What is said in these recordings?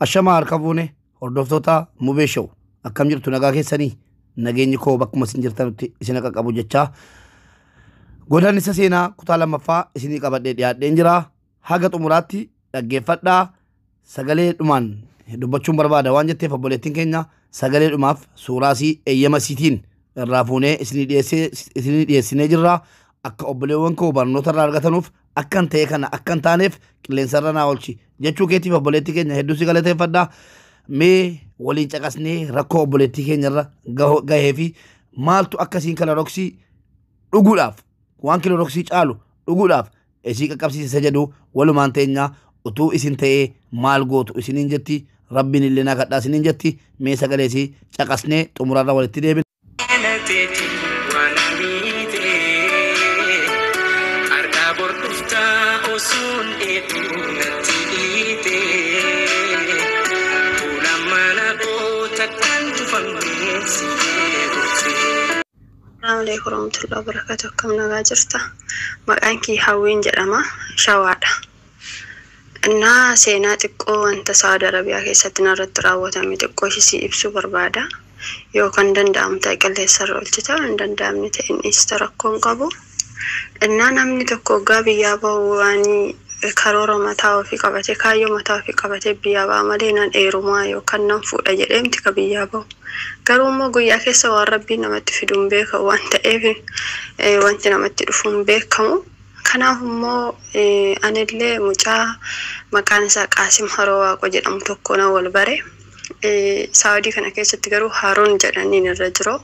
Ashamaa harka fuune, hordoftoota Mubee Show, akkam jirtu? Nagaa keessanii? Nageenyi koo bakkuma isin jirtanutti isin akka qabu jechaa, godaannisa seenaa kutaa lammaffaa isinii qabadhee dhiyaadheen jira. Haga xumuraatti dhaggeeffadhaa. Sagalee dhumaan dubbachuun barbaada waan jetteef, obboleettiin keenya sagalee dhumaaf suuraasii eeyyama isiitiin irraa fuunee isinii dhiyeessinee jirra. Akka obboleewwan koo barnoota irraa argatanuuf, akkan ta'e kana akka hin taaneef qilleensarra naa oolchi jechuu keetiif, obboleettii keenya hedduu si galateeffadha. Mee waliin caqasnee rakkoo obboleettii keenyarra gahee fi maaltu akkasiin kiloroksii dhuguudhaaf, waan kiloroksii caalu dhuguudhaaf isii qaqqabsiisa jedhu walumaan teenya. Utuu isin ta'ee maal gootu isiniin jetti, rabbiin illee naa kadhaa isiniin jetti. Mee sagalee isii caqasnee xumurarra walitti deebina. Argaa bor dhuftaa osoon dheedhuu natti dhiite. Fuula mana koota kan cufamne si eeguuti. Assalamu alaikum warahmatullahi wabarakatuh. Akkam nagaa jirta? Maqaan kee Hawwiin jedhama. Shawaadha. Innaa seenaa xiqqoo wanta Saawud Arabiyaa keessatti narratti raawwatame xiqqoo ishii ibsuu barbaada. Yoo kan danda'amu ta'e qilleensarra oolchita, hin danda'amne ta'e inni dhiista, rakkoo hin qabu. Innaa namni tokko waggaa biyyaa bahu waan karoora mataa ofii qabatee, kaayyoo mataa ofii qabatee biyyaa ba'a malee nan heerumaa yookaan nan fuudha jedhee miti ka biyyaa bahu. Garuu immoo guyyaa keessa waan rabbiin namatti fidu hin beekamu waan ta'eef, wanti namatti dhufu hin beekamu. Kanaaf immoo anillee mucaa maqaan isaa Qaasim Haroo Waaqoo jedhamu tokko nan wal bare. Saawudii kana keessatti garuu Haroon jedhaniin irra jiru.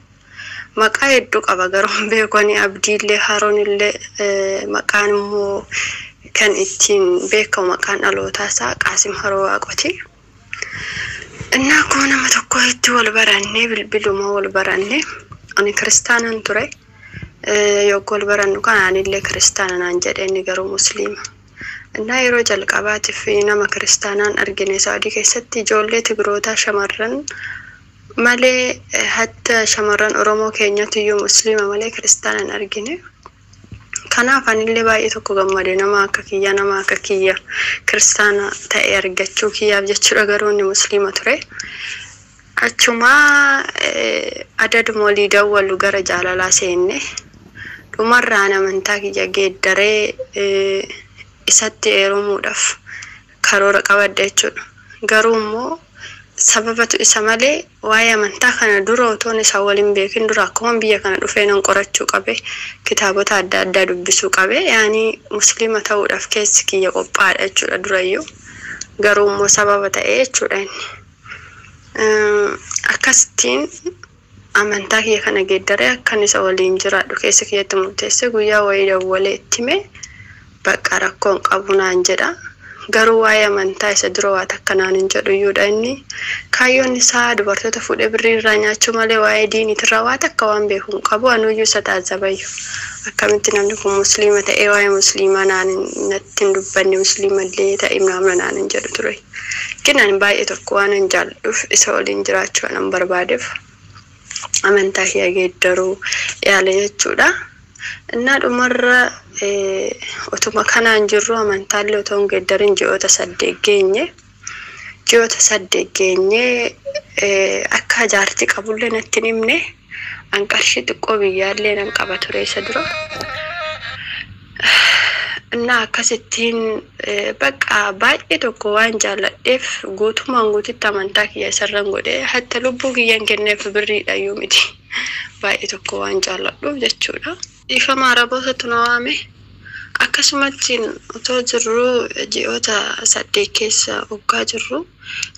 Maqaa hedduu qaba garuu hin beeku ani, Abdiillee Haroonillee, maqaan immoo kan ittiin beekamu maqaan dhalootaa isaa Qaasim Haroo Waaqooti. Innaa akkuma nama tokko itti wal barannee, bilbiluma wal baranne, ani kiristaanan ture. Yogguu wal barannu kana anillee kiristaana naan jedhe, inni garuu musliima. Innaa yeroo jalqabaatiif nama kiristaanaan argine Saawudii keessatti ijoollee Tigrootaa shamarran malee, hatta shamarran Oromoo keenyatu iyyuu musliima malee kiristaana hin argine. Kanaaf anillee baay'ee tokko gammade, nama akka kiyya kiristaana ta'e argachuu kiyyaaf jechuudha, garuu inni musliima ture. Achumaa adaduma walii dawwalu gara jaalalaa seenne. Dhumarraan amantaa kiyya geeddaree isatti heerumuudhaaf karoora qabadde jechuudha. Garuu immoo sababatu isa malee waa'ee amantaa kana dura otoon isa waliin beekin dura akkuma biyya kana dhufee nan qorachuu qabe, kitaabota adda addaa dubbisuu qabe, yaani musliima ta'uudhaaf keessi kiyya qophaa'aadha jechuudha durayyuu. Garuu immoo sababa ta'ee jechuudha inni. Akkasittiin amantaa kiyya kana geeddaree akkan isa waliin jiraadhu keessa kiyyatti murteesse. Guyyaa wayii dawwalee itti hime, bakka rakkoon qabu naan jedha. Garuu waa'ee amantaa isa dura waa takka naan hin jedhu iyyuudha inni. Kaayyoon isaa dubartoota fuudhee birrii irraa nyaachuu malee waa'ee diiniitirraa waa takka waan beeku hin qabu. Anuyyuu isa taazzabayyu. Akkamitti namni kun musliima ta'ee waa'ee musliimaa naan natti hin dubbanne, musliima illee ta'e namna naan hin jedhu ture. Kin ani baay'ee tokko waan hin jaalladhuuf, isa waliin jiraachuu waan barbaadeef, amantaa kiyya geeddaruu yaale jechuudha. Innaa dhumarra otuma kanaan jirru, amantaallee otoo hin geeddarin ji'oota 8 geenye. Ji'oota 8 geenye, akka jaartii qabullee natti hin himne. An qarshii xiqqoo biyyaallee nan qaba ture isa dura. Innaa akkasittiin bakka baay'ee tokko waan jaalladheef guutumaan guututti amantaa kiyya isarran godhee, hatta lubbuu kiyyan kenneef birriidha iyyuu miti. Baay'ee tokko waan jaalladhuuf jechuudha. Dhiifama, Arabootatu na waame. Akkasumatti otoo jirru ji'oota 8 keessa waggaa jirru,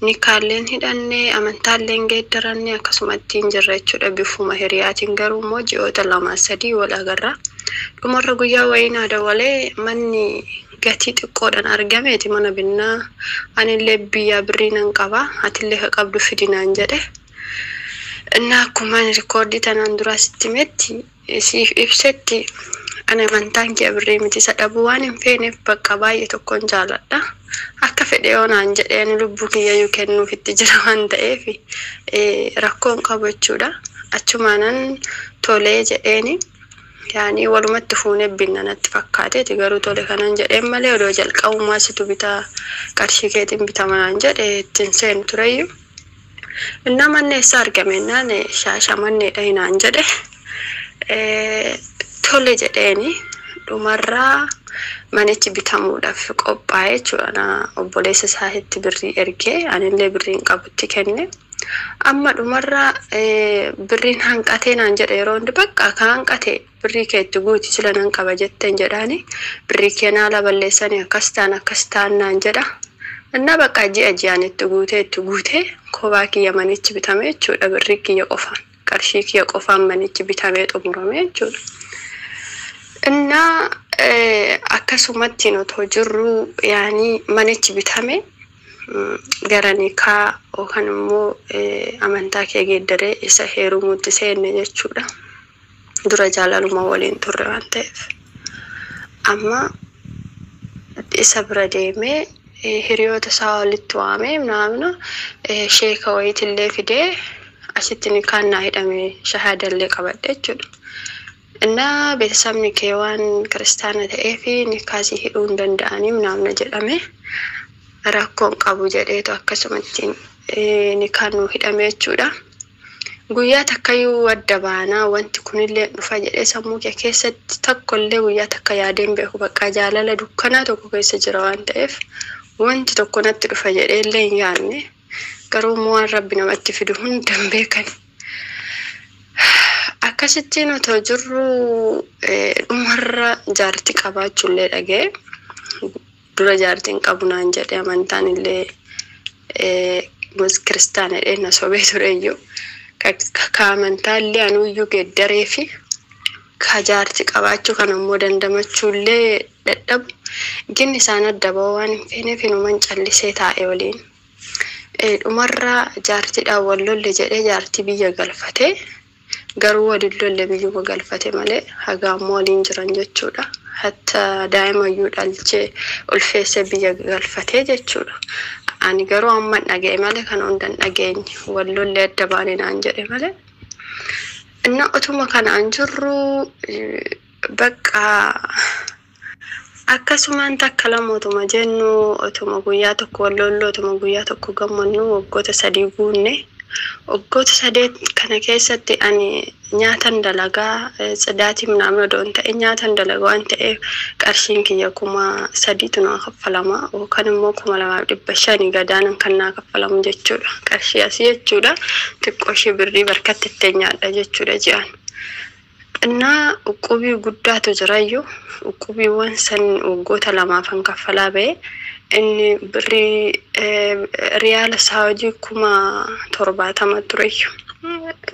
nikaalleen hidhanne, amantaallee hin geeddaranne, akkasumatti hin jirra jechuudha bifuma hiriyaatiin, garuu immoo ji'oota 2 3 wal agarra. Dhumarra guyyaa wayii naa dawalee, manni gatii xiqqoodhaan argameeti mana binnaa, anillee biyyaa birrii nan qaba, atillee ka qabdu fidi naan jedhe. Innaa akkuma ani rikoordii tanaan duraa sitti himetti, siif ibsetti, ani amantaan kiyya birrii miti, isa dhabuu waan hin feeneef bakka baay'ee tokkoon jaaladha. Akka fedhe yoo naan jedhee ani lubbuu kiyyayyuu kennuuf itti jira waan ta'eef rakkoon qabu jechuudha. Achumaanan tolee jedheeni. Yaani walumatti fuunee binna natti fakkaateeti garuu tole kanan jedheen malee odoo jalqabumaa situ bitaa qarshii keetiin bitama naan jedhe ittiin seenu tureyyuu. Innaa manni eessa argame innaan Shaashamanneedha hinaan jedhe. Tole jedheeni dhumarraa manichi bitamuudhaaf qophaa'e jechuudha. Na obboleessa isaatti birrii ergee anillee birriin qabutti kenne. Amma dhumarraa birriin hanqatee naan jedhe yeroo hundi bakka akka hanqate birrii kee itti guuti sila nan qaba jetteen jedhaani birrii kee naala balleessanii akkas ta'an akkas ta'an naan jedha. Innaa bakka ji'a ji'aan itti guutee kophaa kiyya manichi bitame jechuudha, birrii kiyya qofaan, qarshii kiyya qofaan manichi bitamee xumurame jechuudha. Innaa akkasumatti otoo jirru yaani manichi bitame gara nikaa yookaan immoo amantaa kee geeddaree isa heerumuutti seenne jechuudha. Dura jaalaluma waliin turre waan ta'eef. Amma isa bira deemee hiriyoota isaa walitti waamee naamna sheeka wayiitillee fidee asitti nikaan naa hidhame, shahaadallee qabadhe jechuudha. Innaa beeksisni kee waan kiristaana ta'eef nikaasii hidhuu hin danda'anii naamna jedhame, rakkoon qabu jedheetu akkasumatti nikaan nuu hidhame jechuudha. Guyyaa takkayyuu adda baanaa wanti kunillee dhufa jedhee sammuu kee keessatti tokkollee guyyaa takka yaadeen beeku. Bakka jaalala dukkanaa tokko keessa jira waan ta'eef wanti tokko natti dhufa jedhee illee hin yaadne, garuu immoo waan rabbi namatti fidu hunda hin beekan. Akkasittiin otoo jirru dhumarra jaartii qabaachuullee dhaga'e. Dura jaartiin qabu naan jedhe, amantaan illee kiristaana jedhee na sobee tureyyuu. Ka amantaa illee anuyyuu geeddaree fi ka jaartii qabaachuu kan ammoo dandamachuullee dadhabu. Ginni isaan adda ba'uu waan hin feeneef inuman callisee taa'e waliin. Dhumarra jaartiidhaan wal lolle jedhee jaartii biyya galfatee, garuu waliin lolle, biyyuma galfate malee haga ammoo waliin jiran jechuudha. Hatta daa'imayyuu dhalchee ulfeessee biyya galfatee jechuudha. Ani garuu amma hin dhaga'e malee kan hunda hin dhageenye, wal lolle adda baane naan jedhe malee. Inna otuma kanaan jirru bakka akkasumaan takka lama otuma jennu, otuma guyyaa tokko wal lollu, otuma guyyaa tokko gammannu, waggoota 3 guunne. Waggoota 8 kana keessatti ani nyaatan dalagaa, tsidaatii minaamin odoo hin ta'in nyaatan dalagaa waan ta'eef qarshiin kiyya 3000tu naa kaffalama yookaan immoo 2500 gadaanan kan naa kaffalamu jechuudha. Qarshii asii jechuudha. Xiqqoo ishee birrii barkatti ittiin nyaadha jechuudha ji'aan. Innaa uqqubii guddaatu jirayyuu, uqqubiiwwan san waggoota lamaafan kaffalaa ba'e, inni birrii riyaala saawudii 70,000 tureyyuu.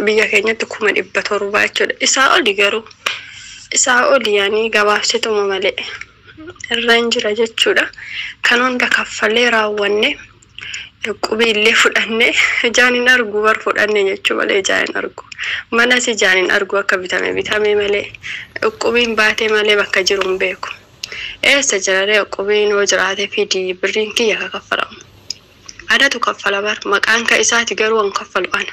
Biyya keenyatti 700,000 jechuudha. Isaa oli garuu isaa oli yaanii gabaabsituma malee irra hin jira jechuudha. Kan hunda kaffalee raawwanne, qubii illee fudhanne, ijaan hin argu bar, fudhanne jechuu malee ijaan hin argu. Manas ijaan hin argu, akka bitame bitame malee, qubiin baatee malee bakka jiru hin beeku. Eessa jiraree qubiin? Hoo jiraate fidii, birriin kiyya ka kaffalamu. Anatu kaffala bar, maqaan ka isaati garuu an kaffalu ana.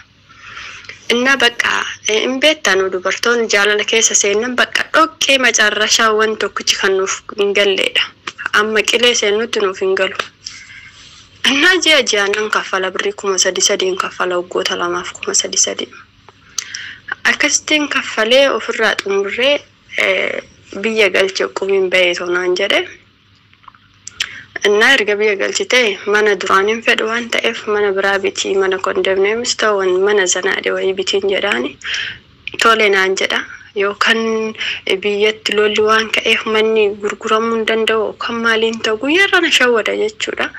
Inna bakka hin beektan, dubartoonni jaalala keessa seennan bakka dhoqqee macarrashaa waan tokkichi kan nuuf hin galleedha. Amma qilee seennutti nuuf hin galu. Innaa ji'a ji'aan nan kaffala, birrii 3000 sadiin kaffala, waggoota lamaaf 3000 sadii. Akkasittiin kaffalee ofirraa xumurree biyya galche, qubiin bahee naan jedhe. Innaa erga biyya galchitee mana duraan hin fedhu waan ta'eef mana biraa bitii, mana kondominiyeemis ta'u mana zanaadhe wayii bitiin jedhaani. Tole naan jedha. Yookaan biyyatti lolli waan ka'eef manni gurguramuu hin danda'u yookaan maaliin ta'u guyyaarra na shawwada jechuudha.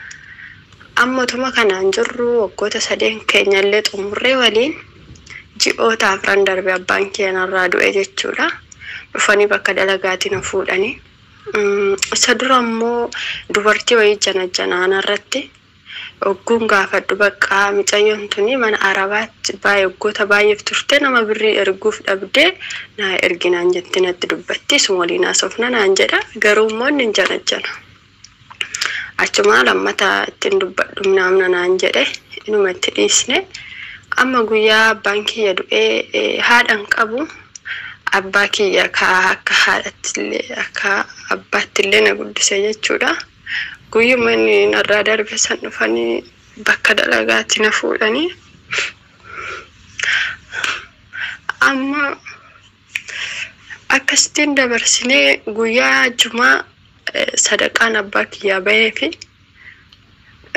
Amma otuma kanaan jirru waggoota sadeen keenyallee xumurree waliin ji'oota afran darbe abbaan keenyarraa du'e jechuudha. Dhufanii bakka dalagaatiin na fuudhanii. Isa dura immoo dubartii wayii jana janaana irratti ogguun gaafadhu, bakka mucayyoon tuni mana arabaatti baay'ee waggoota baay'eef turte, nama birrii erguuf dhabdee naa erginaan jetti natti dubbatti, sun waliin haasofna naan jedha, garuu immoo inni hin janajjana. Achuma lammata ittiin dubbadhu naamna naan jedhe, inuma itti dhiisne. Amma guyyaa abbaan kiyya du'ee haadhan qabu. Abbaa kiyya ka akka haadhattillee akka abbaattillee na guddise jechuudha. Guyyuma inni narraa darbe san dhufanii bakka dalagaatti na fuudhanii. Amma akkasittiin dabarsinee guyyaa jumaa sadaqaan abbaa kiyyaa bahee fi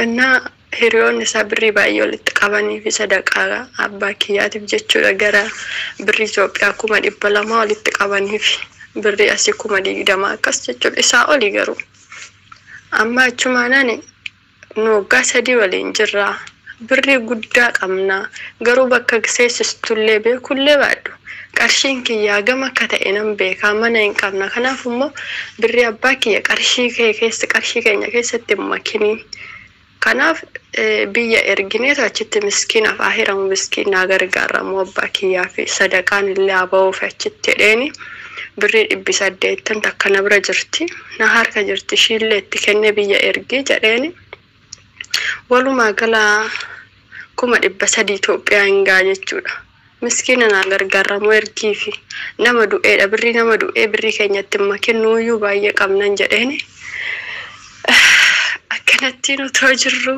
innaa hiriyoonni isaa birrii baay'ee walitti qabanii fi sadaqaa abbaa kiyyaatiif jechuudha gara birrii Itoophiyaa 200,000 walitti qabanii fi birrii asii 20,000 akkas jechuudha isaa olii garuu. Amma achumaan ani nu waggaa 3 waliin jirra birrii guddaa qabna garuu bakka seessistullee beekullee baadhu qarshiin kiyyaa gama akka ta'e nan beekaa mana hin qabna kanaaf immoo birrii abbaa kiyya qarshii kee keessa qarshii keenya keessatti hin makinii. Kanaaf biyya ergineetu achitti miskiinaaf haa hiramu miskiinaa gargaaramu abbaa kiyyaa fi sadaqaan illee haa ba'uuf achitti jedheeni birrii 800 takka na bira jirti na harka jirti ishiillee itti kennee biyya ergii jedheeni walumaa gala 300,000 Itoophiyaa hin ga'a jechuudha. Miskiina naa gargaaramu ergii fi nama du'eedha birrii nama du'ee birrii keenyatti hin makinnuuyyuu baay'ee qabnan jedheeni. Akkanattiin otoo jirru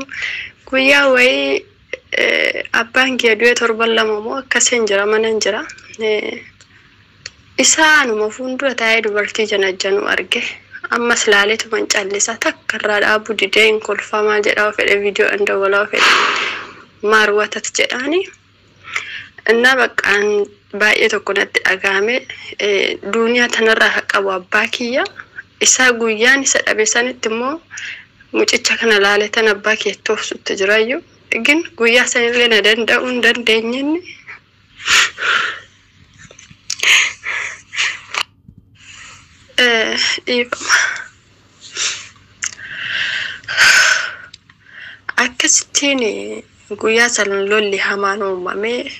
guyyaa wayii abbaan kiyya du'ee torban 2 moo akkasiin jira mana hin jira. Isaa anuma fuuldura taa'ee dubartii janajjanuu arge. Ammas laaleetuman callisa takka irraa dhaabuu didee hin kolfamaa jedhaa fedhe viidiyoo hin dawwalaa fedhe maarwatat jedhaani. Innaa baqqaan baay'ee tokko natti dhagahame duuniyaa tanarraa kan qabu abbaa kiyya. Isaa guyyaan isa dhabe sanitti immoo mucicha kana laaletan abbaa kiyya toofsutti jirayyuu. Gin guyyaa sanillee na danda'uu hin dandeenye. Dhiifama. Akkasittiin guyyaa san lolli hamaan uumamee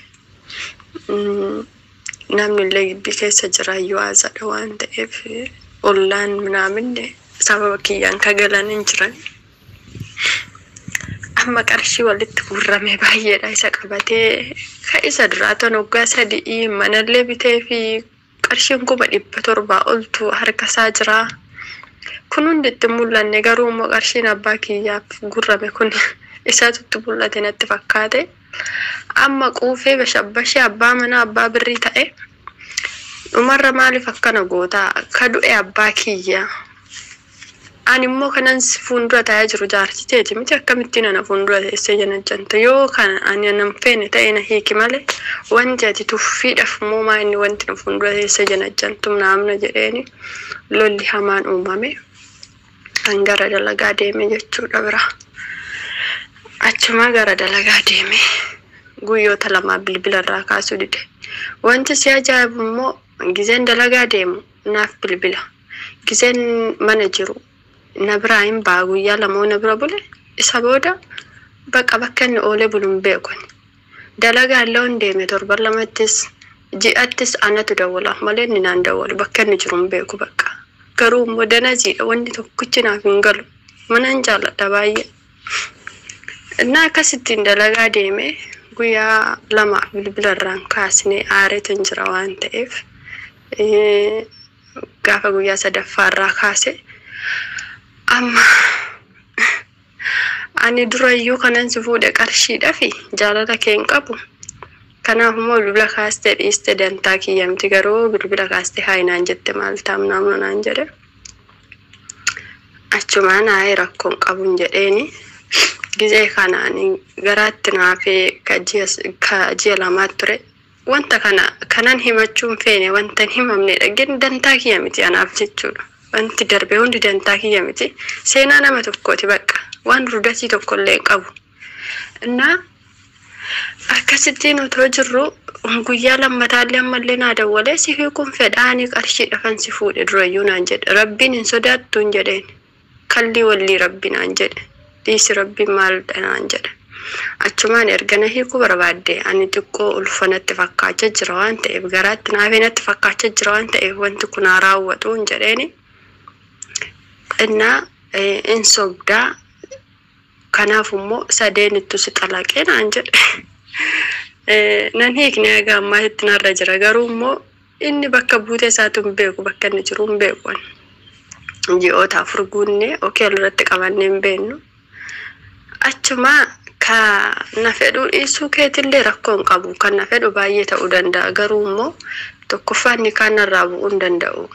namni illee gibbii keessa jiraayyuu haasadha waan ta'eef ollaan minaaminne sababa kiyyaan kagalan hin jiran. Amma qarshii walitti guurrame baay'eedha isa qabatee ka isa duraa tan waggaa 3 manallee bitee fi qarshiin 700,000 oltu harka isaa jira. Kun hundi itti mul'anne garuu immoo qarshiin abbaa kiyyaaf guurrame kun isaatu itti mul'ate natti fakkaate. Amma quufee bashabbashee abbaa manaa abbaa birrii ta'e dhumarra maaliif akkana gootaa ka du'e abbaa kiyya. Ani immoo kanan si fuuldura taa'ee jiru jaartii teeti miti akkamittiin ana fuuldura teessee janajjanta yoo kana ani nan feene ta'e na hiiki malee wanti ati tuffiidhaaf immoo maa inni wanti na fuuldura teessee janajjantu naamna jedheeni lolli hamaan uumame kan gara dalagaa deeme jechuudha bira. Achumaa gara dalagaa deeme guyyoota 2 bilbila irraa kaasuu dide. Wanti si ajaa'ibu immoo gizeen dalagaa deemu naaf bilbila. Gizeen mana jiru na biraa hin ba'a guyyaa 2 na bira bule isa booda bakka bakka inni oolee bulu hin beeku. Dalagaa illee hin deeme torban 2ttis ji'attis anatu dawwala malee inni naan dawwalu bakka inni jiru hin beeku bakka. Garuu immoo danaziidha wanti tokkichi naaf hin galu. Mana hin jaalladha baay'ee. Innaa akkasittiin dalagaa deeme guyyaa 2 bilbila irraan kaasnee aareetu hin jira waan ta'eef gaafa guyyaa 3ffaa irraa kaase amma ani durayyuu kanan si fuudhe qarshiidha fi jaalala kee hin qabu. Kanaaf immoo bilbila kaastee dhiiste dantaa kiyya miti garuu bilbila kaastee haa naan jette maal taamna amna naan jedhe. Achumaan haa'ee rakkoon qabuun jedheeni. Gizee kanaan garaatti naafee ka ji'a 2 ture. Wanta kana kanan himachuun feene wanta hin himamnedha. Gin dantaa kiyya miti anaaf jechuudha. Wanti darbe hundi dantaa kiyya miti. Seenaa nama tokkooti bakka. Waan rudasii tokkollee hin qabu. Innaa akkasittiin otoo jirru guyyaa lammataallee ammallee naa dawwalee si hiikuun fedhaanii qarshii dhafan si fuudhe durayyuu naan jedhe. Rabbiin hin sodaattu hin jedheen. Kallii wallii rabbi naan jedhe. Dhiisi rabbiin maalidha naan jedhe. Achumaan erga na hiikuu barbaadde ani xiqqoo ulfa natti fakkaachaa jira waan ta'eef garaatti naafee natti fakkaachaa jira waan ta'eef wanti kun haa raawwatu hin jedheeni. Innaa hin sobdaa kanaaf immoo sadeen ittu si xalaqee naan jedhe. Nan hiikne haga ammaatti narra jira garuu immoo Inni bakka buutee isaatu hin beeku, bakka inni jiru hin beeku. Ji'oota 4 guunnee okee walirratti qabannee hin beeknu. Achuma ka na fedhuu dhiisuu keetillee rakkoo hin qabu. Kan na fedhu baay'ee ta'uu danda'a. Garuu immoo tokkoffaan ni kaan narraa bu'uu hin danda'u.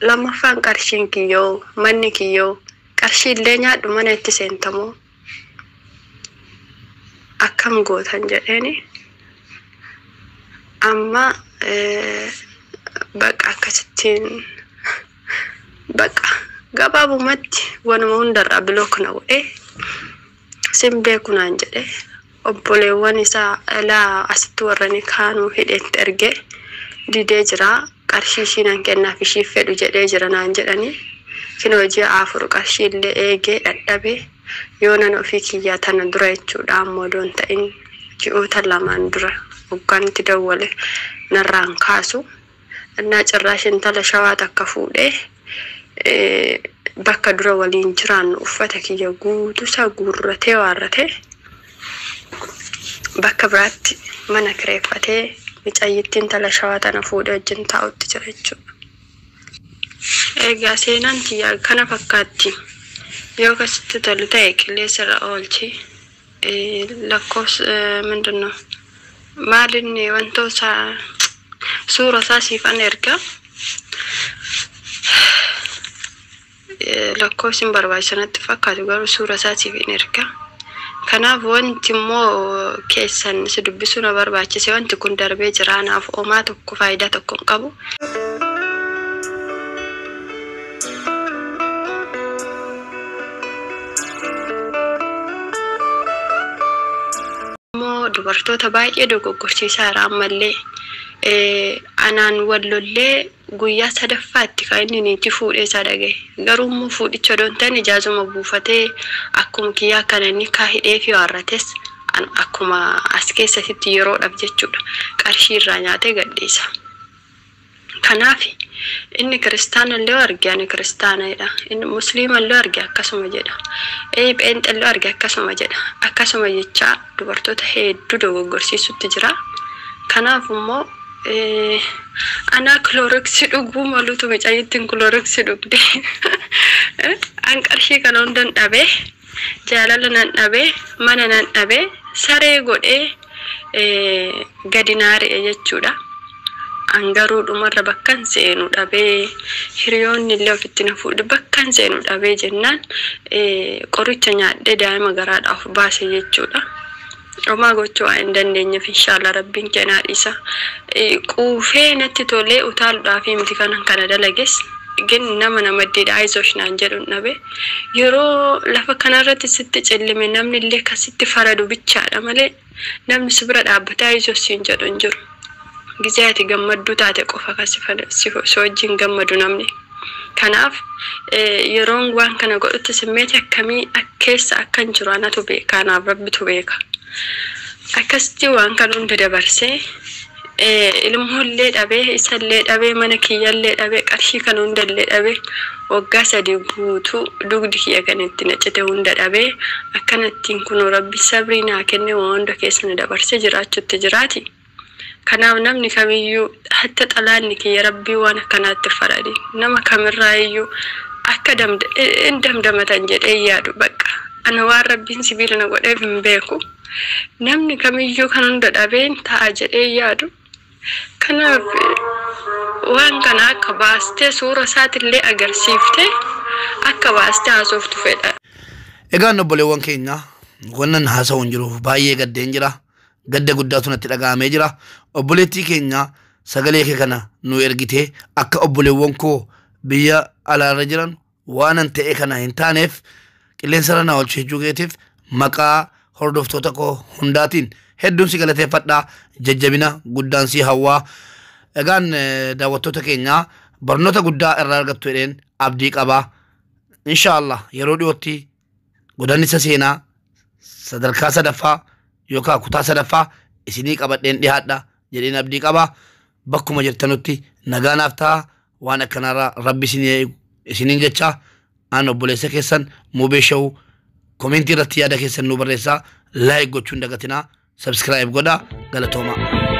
Lammaffaan qarshiin kiyyoo, manni kiyyoo, qarshii illee nyaadhu mana itti seentamoo akkam gootan jedheeni. Amma baqa akkasittiin baqa gabaabumatti wanuma hundarraa block na godhee sin beeku naan jedhe. Obboleewwan isaa ilaa asitti warra ni kaanuu hidheetti ergee didee jira. Qarshii ishii nan kennaaf ishiif fedhu jedhee jira naan jedhanii. Kinoo ji'a 4 qarshii illee eegee dadhabee yoo nan ofii kiyyaa tana dura jechuudha ammoo odoon ta'in ji'oota 2 dura hoggaan itti dawwale narraan kaasu. Innaa cirraash intala shawaa takka fuudhee bakka dura waliin jiraannu uffata kiyya guutuusaa guurratee waarratee bakka biraatti mana kireeffatee micayyittii intala shawaa tana fuudhee wajjin taa'utti jira jechuudha. Egaa seenaan tiyya kana fakkaatti. Yoo akkasitti tolu ta'e qilleensa irra oolchi. Lakkoofsa mindinno maalinni wantoota suura isaa siifan erga. Lakkoofsi hin barbaachisu natti fakkaatu garuu suura isaa siif hin erga. Kanaaf wanti immoo keessan si dubbisuu na barbaachise wanti kun darbee jira naaf homaa tokko faayidaa tokko hin qabu. Immoo dubartoota baay'ee dogoggorsiisaa jira ammallee. Anaan wal lollee guyyaa sadaffaatti kan inni niitii fuudhee isaa dhagaye. Garuu immoo fuudhicha odoo hin taane ijaazuma buufatee akkuma kiyyaa kana inni kaa hidhee fi waarrates akkuma as keessatti yeroodhaaf jechuudha. Qarshii irraa nyaatee gadhiisa. Kanaaf inni kiristaana illee arge ani kiristaanadha. Inni musliima illee arge akkasuma jedha. Pheenxee illee arge akkasuma jedha. Akkasuma jechaa dubartoota hedduu dogoggorsiisutti jira. Kanaaf immoo anaa kilooroksii dhuguu maluutu micayyittiin kilooroksii dhugde. An qarshii kana hundan dhabee, jaalala nan dhabee, mana nan dhabee, saree godhee gadi naari'e jechuudha. An garuu dhumarra bakkan seenu dhabee hiriyoonni illee ofitti na fuudhe bakkan seenu dhabee jennaan qoricha nyaadhee daa'ima garaadhaaf baase jechuudha. Homaa gochuu waan hin dandeenyeef inshaallah rabbiin kennaa dhiisa. Quufee natti tolee utaaluudhaaf miti kanan kana dalages. Gin nama namaddeedha ayizosh naan jedhu dhabe. Yeroo lafa kanarratti sitti cillime namni illee akkasitti faradu bichaadha malee namni si bira dhaabbatee ayizosh siin jedhu hin jiru. Gizee ati gammadduu taate qofa kan si wajjin gammadu namni. Kanaaf yeroon waan kana godhutti simmeeti akkamii keessa akkan jiru anatu beeka anaaf rabbitu beeka. Akkasitti waan kana hunda dabarsee ilmoollee dhabee isallee dhabee mana kiyyallee dhabee qarshii kana hundallee dhabee waggaa 3 guutuu dugdi kiyya kan itti nacite hunda dhabee akkanattiin kunoo rabbi sabrii naa kenne waan hunda keessa na dabarsee jiraachutti jiraati. Kanaaf namni kamiyyuu hatta xalaanni kiyya rabbii waan akkanaatti faradi nama kamirraa iyyuu akka hin damdamatan jedhee yaadu bakka ana waan rabbiin sibiila na godheef hin beeku. Namni kamiyyuu kan hunda dhabeen ta'a jedhee yaadu. Kanaaf waan kana akka baastee suura isaatillee agarsiiftee akka baastee haasoftu fedha. Egaan obboleewwan keenya wannan haasa'u hin jiru baay'ee gaddeen jira. Gadda guddaatu natti dhaga'amee jira. Obboleettii keenya sagalee kee kana nu ergitee akka obboleewwan koo biyya alaarra jiran waanan ta'e kana hin taaneef qilleensarra na oolchu jechuu keetiif maqaa hordoftoota koo hundaatiin hedduun si galateeffadhaa. Jajjabina guddaan si hawwaa. Egaan daawwattoota keenya barnoota guddaa irraa argattu jedheen abdii qabaa. Inshaallah yeroo dhiyootti godaannisa seenaa sadarkaa sadaffaa yookaan kutaa sadaffaa isinii qabadheen dhiyaadha jedheen abdii qabaa. Bakkuma jirtanutti nagaa naaf ta'a. Waan akkanaarraa rabbi isiniin jecha aan obboleessa keessan Mubee Show komentii irratti yaada keessan nu barreessaa. Laayik gochuun dagatinaa. Subscribe godhaa. Galatoomaa.